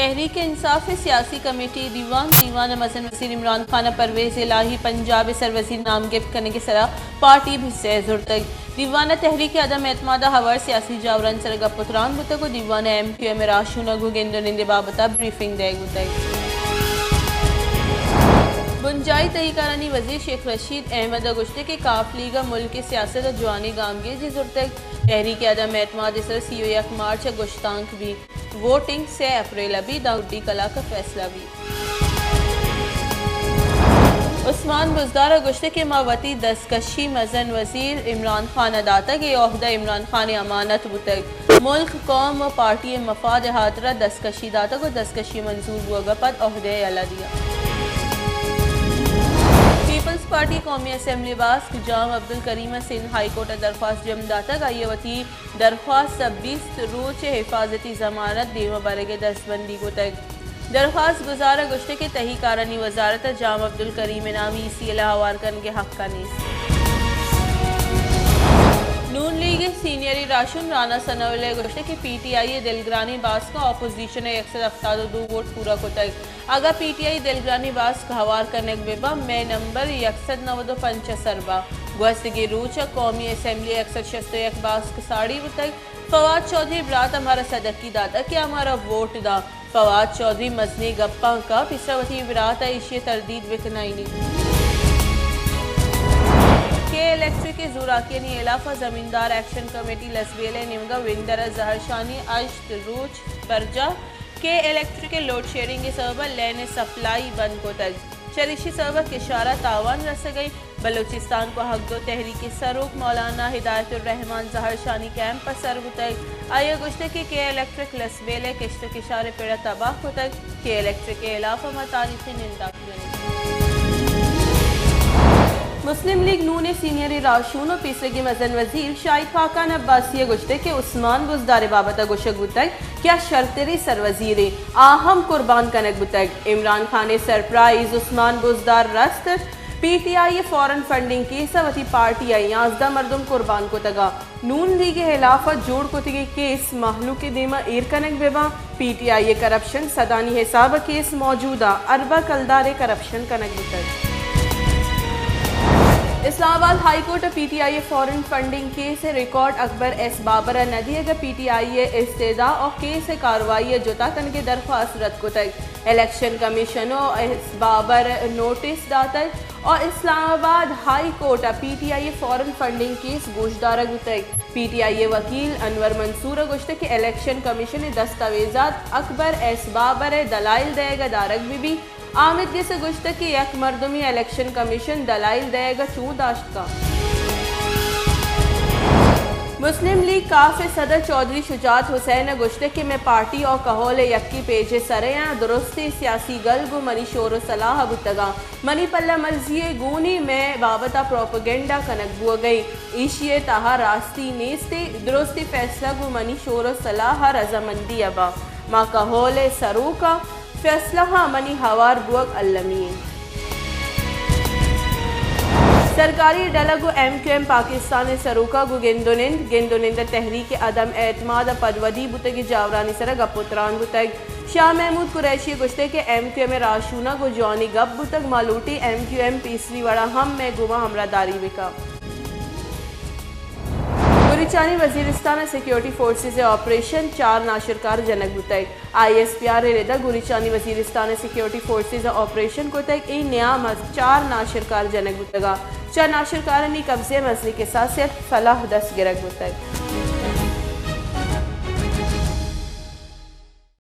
تحریک انصاف ءِ سیاسی کمیٹی ءِ دیوان، دیوان ءَ مزن وزیر عمران خان ءَ پرویز الہی پنجاب ءِ سروزیر نامگپت کنگ ءِ سرا پارٹی بھس ءِ زرتگ۔ دیوان ءَ تحریک عدم اعتماد ءِ ہوار سیاسی جاورانی سرا گپ ءُ تران بوتگ ءُ دیوان ءَ ایم کیو ایم ءِ راہشون ءَ گوں گند ءُ نند ءِ بابت ءَ بریفنگ دئیگ بوتگ۔ بنجاہی تہی کارانی وزیر شیخ رشید احمد ءَ گوشتگ کہ کاف لیگ ءَ ملک ءِ سیاست ءَ جوانیں گامگیجے زرتگ۔ تحریک عدم اعتماد ءِ سرا سی ءُ یک مارچ ءَ گشتانک بیت۔ ووٹنگ سئے اپریل ءَ بیت، داں گڈی کلاک ءَ فیصلہ بیت۔ عثمان بزدار ءَ گوشتگ کہ ما وتی دستکشی مزن وزیر عمران خان ءَ داتگ، اے عہدہ عمران خان ءِ امانت بوتگ۔ ملک، قوم ءُ پارٹی ءِ مفاد ءِ ہاترا دستکشی داتگ ءُ دستکشی منظور بوگ ءَ پد عہدہ ءَ یلہ دیاں۔ پیپلز پارٹی قومی اسمبلی باسک جام عبدالکریم ءَ سندھ ہائی کورٹ ءَ درخواست جم داتگ، آئی ءَ وتی درخواست ءَ بیست روچ ءِ حفاظتی ضمانت دیم ءَ برگ ءِ دستبندی کتگ۔ درخواست گزار ءَ گوشتگ کہ تہی کارانی وزارت ءَ جام عبدالکریم ءِ نام ای سی ایل ءَ ہوار کنگ ءِ حق ءَ نیست۔ نون لیگ ءِ سینئریں راہشون رانا ثناء اللہ ءَ گوشتگ کہ پی ٹی آئی ءِ دلگرانی باسک ءَ اپوزیشن ءِ یک سد ہفتاد ءُ دو ووٹ پورا کتگ۔ اگاں پی ٹی آئی دلگرانی باسک ہوار کنگ بہ باں، مئے نمبر یک سد نود ءُ پنچ ءَ سر باں۔ گوستگیں روچ ءَ قومی اسمبلی ءَ یک سد شست ءُ یک باسک ساڑی بوتگ۔ فواد چوہدری برات ءَ مارا سدکی داتگ کہ آ مارا ووٹ داں۔ فواد چوہدری مزنیں گپاں کپ، پیسرا وتی برات ءَ ایشی ءِ تردید بکنائینیت۔ کے الیکٹرک ءِ زوراکیانی ہلاف ءَ زمیندار ایکشن کمیٹی لسبیلہ ءِ نیمگ ءَ وندر ءَ زہرشانی، ہشت روچ برجاہ۔ کے الیکٹرک ءِ لوڈ شیڈنگ ءِ سبب ءَ لین ءِ سپلائی بند کتگ۔ چریشی سبب ءَ کشار ءَ تاوان رسگ ءَ انت۔ بلوچستان گواہگ دو تحریک ءِ سروک مولانا ہدایت الرحمان زہرشانی کیمپ ءَ سر بوتگ۔ آئی ءَ گوشتگ کہ کے الیکٹرک لسبیلہ ءِ کشت ءُ کشار ءِ پڑ ءَ تباہ کتگ۔ کے الیکٹرک ءِ ہلاف ءَ ما تاریخی ننداک مسلم لیگ نون ءِ سینئریں راہشون ءُ پیسریگیں مزن وزیر شاہد خاقان عباسی ءَ گوشتگ کہ عثمان بزدار ءِ بابت ءَ گوشگ بوتگ کہ آ شرتریں سروزیرے، آ ہم قربان کنگ بوتگ۔ عمران خان ءِ سرپرائز عثمان بزدار رست ات۔ پی ٹی آئی ءِ فورن فنڈنگ کیس ءَ وتی پارٹی ءِ یازدہ مردم قربان کتگ ءُ نون لیگ ءِ ہلاف ءَ جوڑ کتگیں کیس مہلوک ءِ دیما ایر کنگ بہ باں۔ پی ٹی آئی ءِ کرپشن سدانی حساب ءَ کیس موجود ءَ، ارباں کلدار ءِ کرپشن کنگ بوتگ۔ اسلام آباد ہائی کورٹ ءَ پی ٹی آئی ءِ فورن فنڈنگ کیس ءِ ریکارڈ اکبر ایس بابر ءَ نہ دیگ ءَ پی ٹی آئی ءِ استدعا ءُ کیس ءِ کاروائی ءِ جتا کنگ ءِ درخواست رد کتگ۔ الیکشن کمیشن ءَ ایس بابر ءَ نوٹس داتگ ءُ اسلام آباد ہائی کورٹ ءَ پی ٹی آئی ءِ فورن فنڈنگ کیس گوشدارگ بوتگ۔ پی ٹی آئی ءِ وکیل انور منصور ءَ گوشتگ کہ الیکشن کمیشن ءِ دستاویزات اکبر ایس بابر ءِ دلائل دئیگ ءَ دارگ بہ بیت۔ آمید گس ءَ گوشتگ کہ یک مردمے الیکشن کمیشن دلائل دئیگ ءَ چوں داشت کنت؟ مسلم لیگ کاف ءِ صدر چوہدری شجاعت حسین ءَ گوشتگ کہ مئے پارٹی ءُ کہول ءِ یکیں پیج ءِ سر ءَ آں، درستیں سیاسی گل گوں منی شور ءُ صلاح ءَ بوتگ آں۔ منی پلہ مرزی ءِ گونی مئے بابت ءَ پروپیگنڈا کنگ بوگ ءَ انت۔ ایشی ءِ تہا راستی نیست ءُ درستیں فیصلہ گوں منی شور ءُ صلاح ءَ رضامندی ءَ باں۔ ما کہول ءِ سروک آں، فیصلہاں منی ہوار بوگ المی انت۔ سرکاری ڈل ءَ گوں ایم کیو ایم پاکستان ءِ سروک ءَ گوں گند ءُ نند، گند ءُ نند ءَ تحریک عدم اعتماد ءَ پد ودی بوتگیں جاورانی سرا گپ ءُ تران بوتگ۔ شاہ محمود قریشی ءَ گوشتگ کہ ایم کیو ایم ءِ راہشوناں گوں جوانیں گپ بوتگ، ما لوٹیں ایم کیو ایم پیسری وڑا ہم مئے گوما ہمراہداری بکنت۔ گوریچانی وزیرستان ءَ سیکورٹی فورسز ءِ آپریشن، چار ناشرکار جنگ بوتگ۔ آئی ایس پی آر ءِ ردا گوریچانی وزیرستان ءَ سیکورٹی فورسز ءَ آپریشن کتگ، اے نیام ءَ چار ناشرکار جنگ بوتگ ءُ چہ ناشرکارانی قبضہ ءَ مزنیں کساسے ءِ سلاہ دست گرگ بوتگ۔